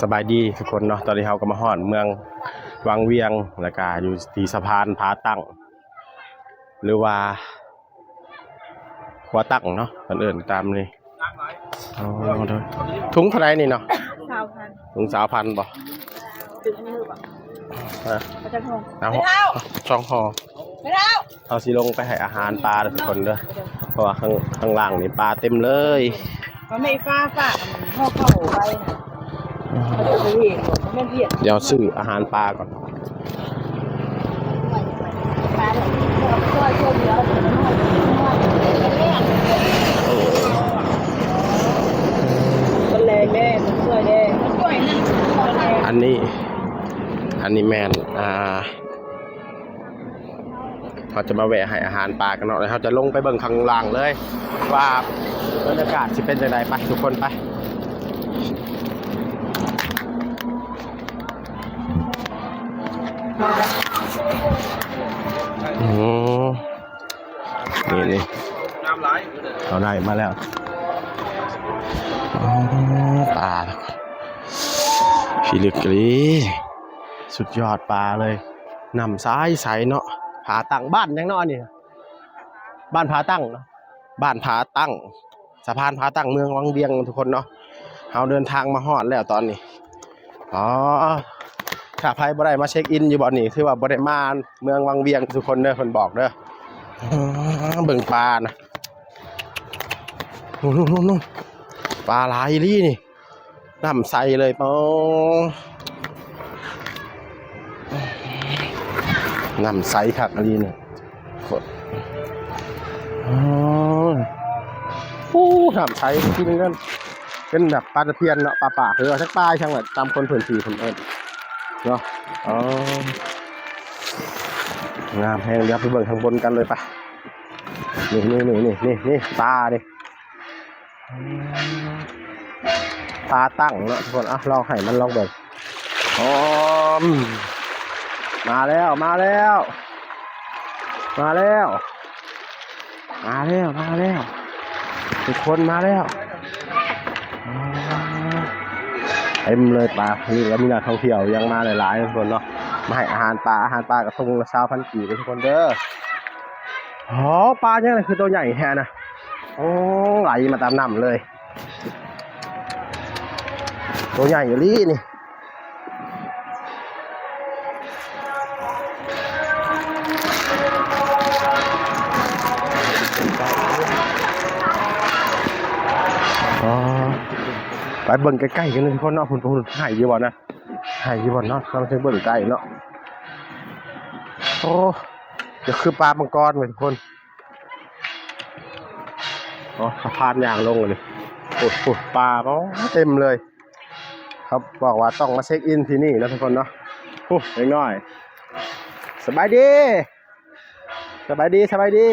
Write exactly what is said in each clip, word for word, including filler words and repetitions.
สบายดีทุกคนเนาะ ตอนนี้เราก็มาฮอดเมืองวังเวียง แล้วก็อยู่ที่สะพานผาตั้ง หรือว่า หัวตั้งเนาะ เพิ่นเอิ้นตามนี้ อ๋อ เด้อ ถุงเท่าไหร่นี่เนาะ ซาวพัน ถุงซาวพันบ่ ถึงอันนี้หรือเปล่า ฮะ เอาจักห่อ เอา ไม่เอา สองห่อ ไม่เอา เอาสิลงไปให้อาหารปลาเด้อทุกคนเด้อ เพราะว่าข้าง ข้างล่างนี่ปลาเต็มเลย มันไม่ฟ้าฟ้า มันห่อเข้าไปนะ เขาจะไปเห็น มันไม่เห็น เดี๋ยวซื้ออาหารปลาก่อน อันนี้ อันนี้แม่น อ่า เราจะมาแวะให้อาหารปลากันเนาะ แล้วเราจะลงไปเบิ่งข้างล่างเลย ว่าบรรยากาศสิเป็นจั่งใด ไปทุกคนไป อืม นี่ นี่ เอาได้มาแล้ว อ๋อ ปลา พิลึกอีหลี สุดยอดปลาเลย น้ำใสใสเนาะ ผาตั้ง บ้านหยังเนาะอันนี้ บ้านผาตั้งเนาะ บ้านผาตั้ง สะพานผาตั้ง เมืองวังเวียงทุกคนเนาะ เราเดินทางมาฮอดแล้วตอนนี้ อ๋อ ถ้าไผบ่ได้มาเช็คอินอยู่บ่อนนี้ ถือว่าบ่ได้มาเมืองวังเวียงทุกคนเด้อ เพิ่นบอกเด้อ อ๋อ เบิ่งปลานะ นู่นๆๆๆ ปลาหลายอีหลีนี่ น้ำใสเลย อ๋อ น้ำใสคักอีหลีนี่ โคตร อ๋อ โอ้ น้ำใสจริงๆ นั่น เป็นแบบปลาตะเพียนเนาะ ปลาปาก หรือว่าจักปลาจั่งแบบ ตามคนพื้นที่เพิ่นเอิ้นเนาะ อ๋อ งามแฮง เดี๋ยวไปเบิ่งข้างบนกันเลยปะ นี่ นี่ นี่ นี่ นี่ นี่ ปลานี่ ปลาตั้งเนาะทุกคน อ่ะ ลองให้มันลองเบิ่ง อ๋อ มาแล้ว มาแล้ว มาแล้ว มาแล้ว มาแล้ว ทุกคนมาแล้ว อ๋อ เต็มเลยปลา นี่ก็มีนักท่องเที่ยวยังมาหลายๆ ทุกคนเนาะ มาให้อาหารปลา อาหารปลากระทงละซาวพันกีบทุกคนเด้อ อ๋อ ปลายังไงคือตัวใหญ่แท้นะ โอ้ ไหลมาตามน้ำเลย ตัวใหญ่อีหลีนี่ อ๋อ ไปเบิ่งใกล้ๆ กันเลยทุกคนเนาะ พุ่น พุ่น หายอยู่บ่นะ หายอยู่บ่เนาะ ต้องไปเบิ่งใกล้เนาะ โอ้ จะคือปลามังกรเว้ยทุกคน อ๋อ สะพานยางลงเลย โอ้โห ปลา อ๋อ เต็มเลย เขาบอกว่าต้องมาเช็คอินที่นี่นะทุกคนเนาะ โอ้ เด็กน้อย สบายดี สบายดี สบายดี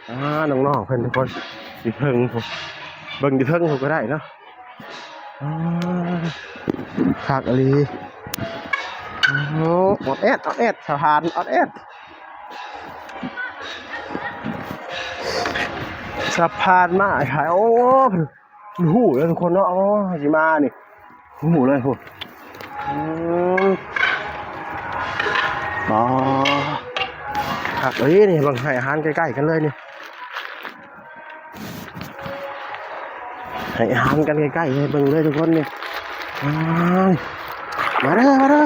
อ่า น้องๆ เพิ่นทุกคน อยู่เทิงพุ้น เบิ่งอยู่เทิงพุ้นก็ได้เนาะ อ่า คักอีหลี โอ้ ออดแอด ออดแอด สะพาน ออดแอด สะพานไม้ไผ่ โอ้ ฮู้แล้วทุกคนเนาะ อ๋อ สิมานี่ ฮู้เลย ฮู้ อืม อ๋อ คักอีหลีนี่ เบิ่งให้อาหารใกล้ๆ กันเลยนี่ ให้อาหารกันใกล้ๆ ให้เบิ่งเลยทุกคนนี่ อ้าย มาเด้อ มาเด้อ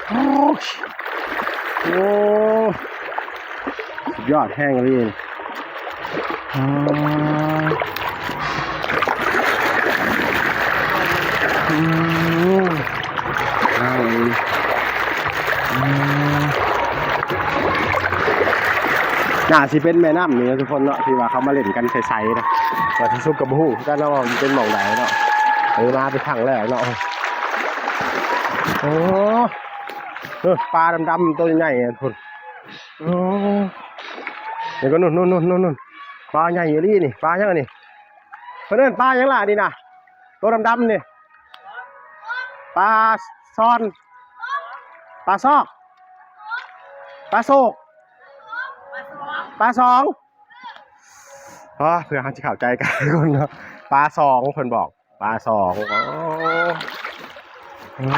โอ้ย โอ้ สุดยอดแฮงอีหลีนี่ อ๋อ อืม อ้าว อืม น่าสิเป็นแม่น้ำนี่นะทุกคนเนาะ ที่ว่าเขามาเล่นกันใสๆ นะ ว่าสิสุดก็บ่ฮู้คือกันเนาะ ว่ามันเป็นหม่องใดเนาะ เออ มาเป็นครั้งแรกเนาะ โอ้ เออ ปลาดำๆ ตัวใหญ่อะทุกคน โอ้ เดี๋ยวก็นู่นๆๆๆๆ ปลาใหญ่อีหลีนี่ ปลาหยังอันนี้ เพิ่นเอิ้นปลาหยังล่ะนี่นะ ตัวดำๆ นี่ ปลาซ่อน ปลาซอก ปลาโซก ปลาสอง อ๋อ เพื่อเขาจะเข้าใจกันทุกคนเนาะ ปลาสอง เพิ่นบอก ปลาสอง อ๋อ อ่า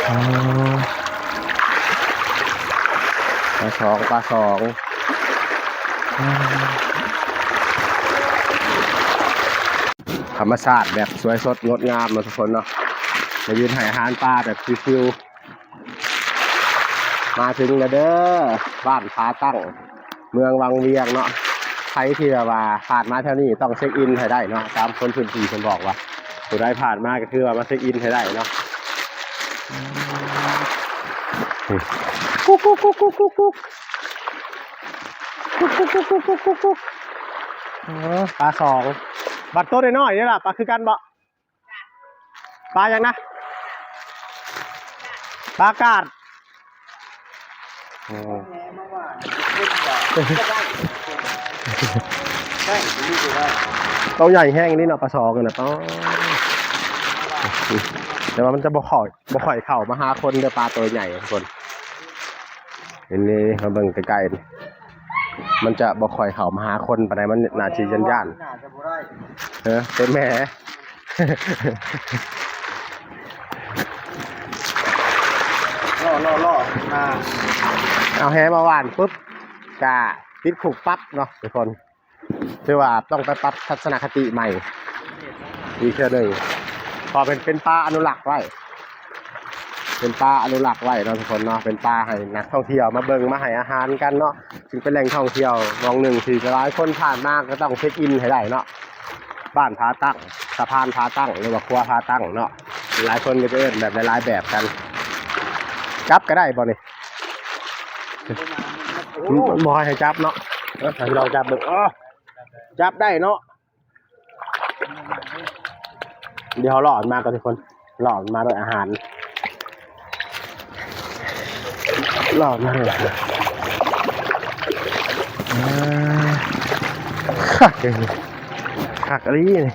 อ่าปลาสองปลาสองอ่าธรรมชาติแบบสวยสดงดงามเนาะทุกคนเนาะ มายืนให้อาหารปลาแบบชิวๆ มาถึงแล้วเด้อ บ้านผาตั้ง เมืองวังเวียงเนาะ ใครที่แบบว่าผ่านมาแถวนี้ต้องเช็คอินให้ได้เนาะ ตามคนพื้นที่เพิ่นบอกว่า ผู้ใดผ่านมาก็คือว่ามาเช็คอินให้ได้เนาะ กุ๊กกุ๊กกุ๊กกุ๊กกุ๊กกุ๊ก กุ๊กกุ๊กกุ๊กกุ๊กกุ๊กกุ๊กกุ๊ก อ๋อ ปลาสอง บัดโตน้อยๆ นี่ล่ะ ปลาคือกันบ่ ปลาหยังนะ ปลากาด อ๋อ ตัวใหญ่แฮงนี่เนาะ ปลาสองกันนะ อ๋อ แต่ว่ามันจะบ่ค่อย บ่ค่อยเข้ามาหาคนเด้อ ปลาตัวใหญ่ทุกคน อันนี้มาเบิ่งใกล้ๆ นี่ มันจะบ่ค่อยเข้ามาหาคนปานใด มันน่าสิย่านๆ น่าจะบ่ได้ เออ เป็นแหม ล่อล่อล่ออ่า เอาแหมาหว่านปุ๊บ กะติดคุกปั๊บเนาะทุกคน ถือว่าต้องไปปรับทัศนคติใหม่ อีกเทื่อหนึ่ง เพราะเป็น เป็นปลาอนุรักษ์ไว้ เป็นปลาอนุรักษ์ไว้เนาะทุกคนเนาะ เป็นปลาให้นักท่องเที่ยวมาเบิ่งมาให้อาหารกันเนาะ ซึ่งเป็นแหล่งท่องเที่ยวหม่องหนึ่งที่หลายคนผ่านมาก็ต้องเช็คอินให้ได้เนาะ บ้านผาตั้ง สะพานผาตั้ง หรือว่าขัวผาตั้งเนาะ หลายคนก็จะเอิ้นแบบหลายๆแบบกัน จับก็ได้บ่นี่ บ่ให้จับเนาะ เออ ให้เราจับเบิ่ง เออ จับได้เนาะ เดี๋ยวหลอดมาก่อนทุกคน หลอดมาด้วยอาหาร หลอดมาด้วยอาหาร อ่า คักเลย คักอีหลีนี่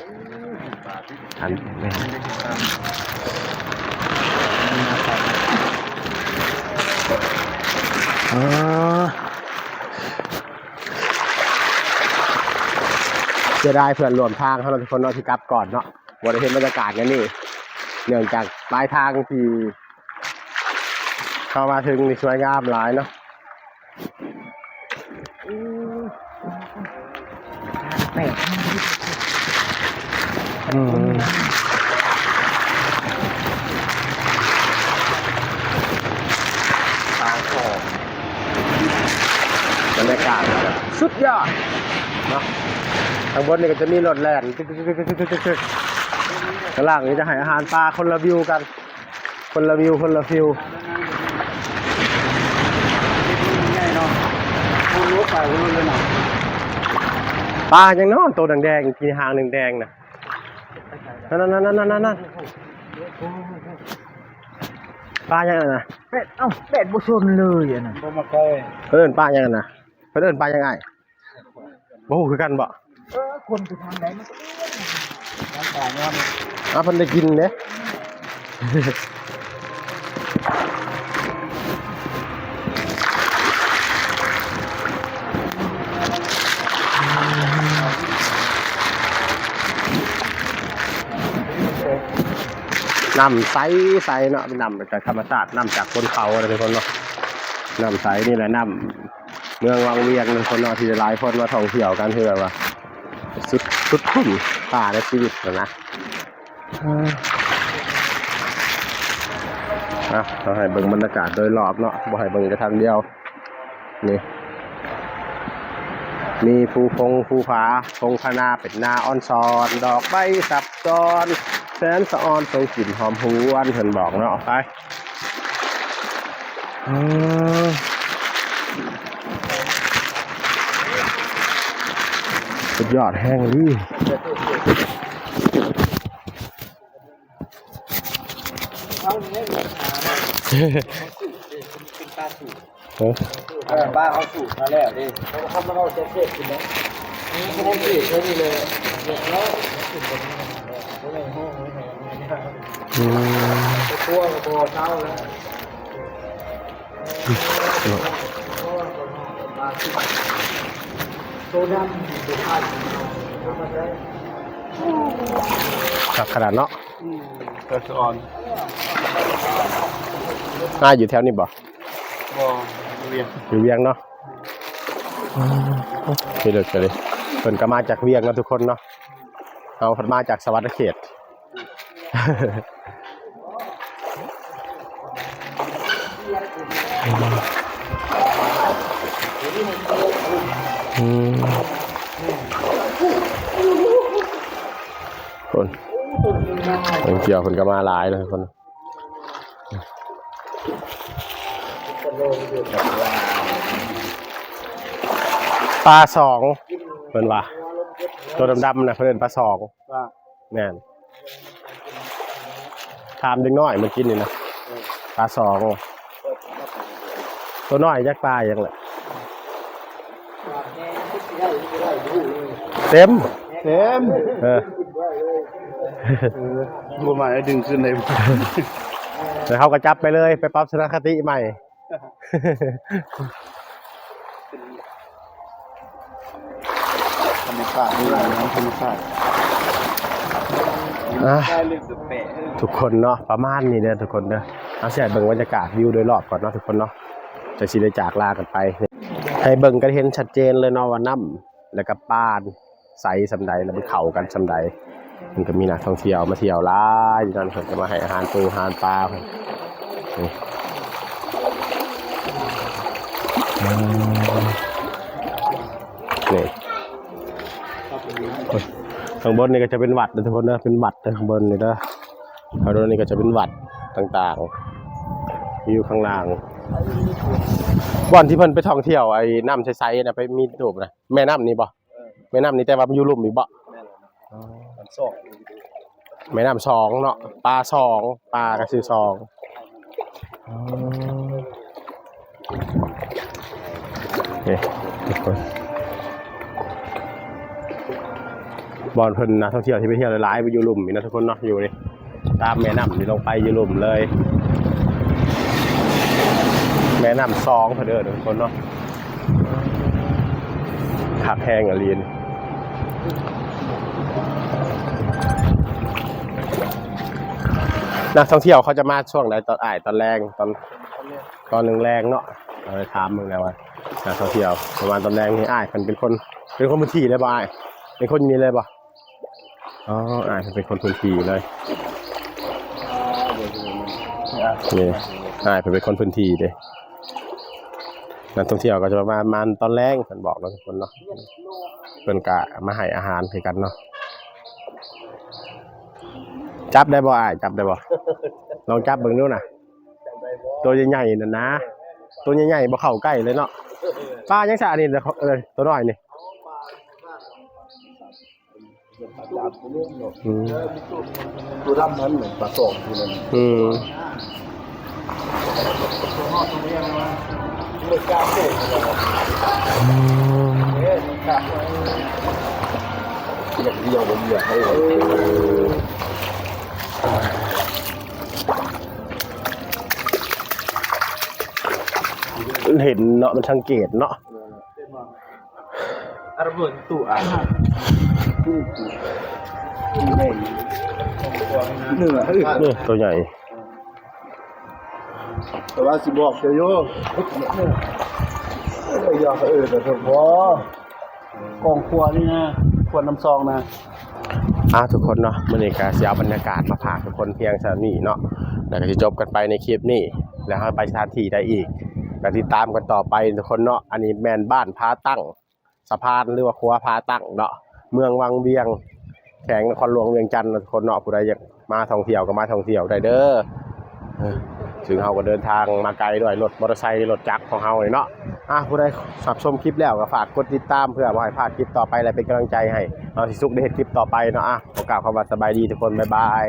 อันนี้ อ่า เสียดายเพื่อนร่วมทางเฮาเนาะทุกคนเนาะ ที่กลับก่อนเนาะ บ่ได้เห็นบรรยากาศแนวนี้ เนื่องจากปลายทางที่เฮามาถึงนี่สวยงามหลายเนาะ แปลก อืม ปลาทอง บรรยากาศสุดยอดเนาะ ข้างบนนี่ก็จะมีรถแล่นตึกๆๆๆๆ ข้างล่างนี่จะให้อาหารปลาคนละวิวกัน คนละวิว คนละฟิล ง่ายเนาะ เอารถไปรถเลยเนาะ ปลาหยังเนาะ ตัวแดงๆ ที่หางแดงๆ น่ะ นั่นๆๆๆๆ ปลาหยังน่ะ แปด เอ้า แปดบ่ชนเลยอันนั้น บ่มาใกล้ เพิ่นเอิ้นปลาหยังน่ะ เพิ่นเอิ้นปลาหยังอ้าย บ่ฮู้คือกันบ่ เออ คนไปทางใดมันก็เรื่อง ทางป่าย้อน อ่ะ เพิ่นได้กินเด้ น้ำใสใสเนาะ เป็นน้ำจากธรรมชาติ น้ำจากบนเขาอะไรเป็นคนเนาะ น้ำใสนี่แหละ น้ำเมืองวังเวียงเป็นคนเนาะ ที่หลายคนมาท่องเที่ยวกัน คือแบบว่า สุด สุดคุ้มค่าในชีวิตนะนะ อ่ะ เราให้เบิ่งบรรยากาศโดยรอบเนาะ บ่ให้เบิ่งแต่ทางเดียว นี่ มีภูพงภูผา พงพนาเป็นนาอ่อนซอน ดอกใบสับซ้อน แสนสะออน ทรงกลิ่นหอมหวน เพิ่นบอกเนาะ ไป อืม สุดยอดแฮงอีหลี เอาเนี่ย เป็นปลาสูบ เออ เออ ปลาเขาสูบมาแล้วดิ เขาเขามาเอาเจ็ดเจ็ดกินแล้ว เขาต้องสูบแค่นี้เลย เดี๋ยวแล้ว อืม ไปตัวกับบ่อเช้าแล้ว โตดำอยู่ข้าง คักขนาดเนาะ อืม กระสอน อ่า อยู่แถวนี้บ่ บ่ อยู่เวียง อยู่เวียงเนาะ อืม พี่เลิกกันเลย เพิ่นก็มาจากเวียงเนาะทุกคนเนาะ เอาเพิ่นมาจากสะหวัดนเขต อืม คนเพิ่นเกี่ยวเพิ่นก็มาหลายเลยคน ปลาสอง เพิ่นว่า ตัวดำๆนะ เพิ่นเอิ้นปลาสอง ว่า แม่น ถามเด็กน้อยเมื่อกี้นี่นะ เออ ปลาสอง ตัวน้อยจักปลาหยังแหละ เต็ม เต็ม เออ เออ บ่มาให้ดึงขึ้นเลย แล้วเขาก็จับไปเลย ไปปรับทัศนคติใหม่ ธรรมชาตินี่แหละเนาะ ธรรมชาติ อ่ะ ทุกคนเนาะ ประมาณนี้เด้อทุกคนเด้อ เอาสิให้เบิ่งบรรยากาศวิวโดยรอบก่อนเนาะทุกคนเนาะ จั่งสิได้จากลากันไป ให้เบิ่งกันเห็นชัดเจนเลยเนาะว่าน้ำ แล้วก็ปลาใสส่ำใด แล้วมันเข้ากันส่ำใด มันก็มีนักท่องเที่ยวมาเที่ยวหลายอยู่นั่น เพิ่นก็มาให้อาหารปูอาหารปลา นี่ อืม นี่ ข้างบนนี่ก็จะเป็นวัดนะทุกคนนะ เป็นวัดนะข้างบนนี่นะ ข้างบนนี่ก็จะเป็นวัดต่างๆ อยู่ข้างล่าง บ่อนที่เพิ่นไปท่องเที่ยวไอ้น้ำใสๆนะ ไปมีรูปนะ แม่น้ำนี่บ่ แม่น้ำนี่แต่ว่ามันอยู่ลุ่มอีกบ่ แม่นแล้วนะ อ๋อ มันสอง แม่น้ำสองเนาะ ปลาสอง ปลาก็คือสอง อ๋อ นี่ ทุกคน บ่อนเพิ่นนักท่องเที่ยวที่ไปเที่ยวหลายๆ ไปอยู่ลุ่มนี่นะทุกคนเนาะ อยู่นี่ ตามแม่น้ำนี่ลงไปอยู่ลุ่มเลย แม่น้ำสองเพิ่นเอิ้นทุกคนเนาะ คักแฮงอะลีน นักท่องเที่ยวเขาจะมาช่วงไหน ตอนอ้าย ตอนแลง ตอน ตอนแลงๆเนาะ เออ ถามมึงแล้วว่า นักท่องเที่ยวประมาณตอนแลงนี่ อ้ายเพิ่นเป็นคน เป็นคนพื้นที่เลยบ่อ้าย เป็นคนอยู่นี่เลยบ่ อ๋อ อ้ายเพิ่นเป็นคนพื้นที่เลย นี่ อ้ายเพิ่นเป็นคนพื้นที่เด้ นักท่องเที่ยวก็จะประมาณ มาตอนแลง เพิ่นบอกเนาะทุกคนเนาะ เพิ่นก็มาให้อาหารคือกันเนาะ จับได้บ่อ้าย จับได้บ่ ลองจับเบิ่งดูนะ ตัวใหญ่ๆนั่นนะ ตัวใหญ่ๆบ่เข้าใกล้เลยเนาะ ปลายังซะอันนี้นะ เออ ตัวน้อยนี่ อืม ตัวดำมันเหมือนปลาตองตัวนั้น อืม อย่างเดียวผมอยากให้ มันเห็นเนาะ มันสังเกตเนาะ อันเบิ่งตู้อ่ะ เนื้อ เออ เนี่ย ตัวใหญ่ แต่ว่าสิบอกเจ้าโย เออ อยากเออ แต่เถอะพอ กองครัวนี่นะ ครัวน้ำซองนะ อ่า ทุกคนเนาะ มื้อนี้ก็สิเอาบรรยากาศมาฝากทุกคนเพียงเท่านี้เนาะ แล้วก็สิจบกันไปในคลิปนี้ แล้วเราไปสถานที่ใดอีก ก็ติดตามกันต่อไปทุกคนเนาะ อันนี้แม่นบ้านผาตั้ง สะพานหรือว่าขัวผาตั้งเนาะ เมืองวังเวียง แขวงนครหลวงเวียงจันทน์เนาะทุกคนเนาะ ผู้ใดอยากมาท่องเที่ยวก็มาท่องเที่ยวได้เด้อ เออ ซึ่งเราก็เดินทางมาไกลด้วยรถมอเตอร์ไซค์ รถจักรของเราเนี่ยเนาะ อ่ะ ผู้ใดรับชมคลิปแล้วก็ฝากกดติดตามเพื่อบ่ให้พลาดคลิปต่อไป และเป็นกำลังใจให้เราสิสุกได้เฮ็ดคลิปต่อไปเนาะ อ่ะ ขอกล่าวคำว่าสบายดีทุกคน บ๊ายบาย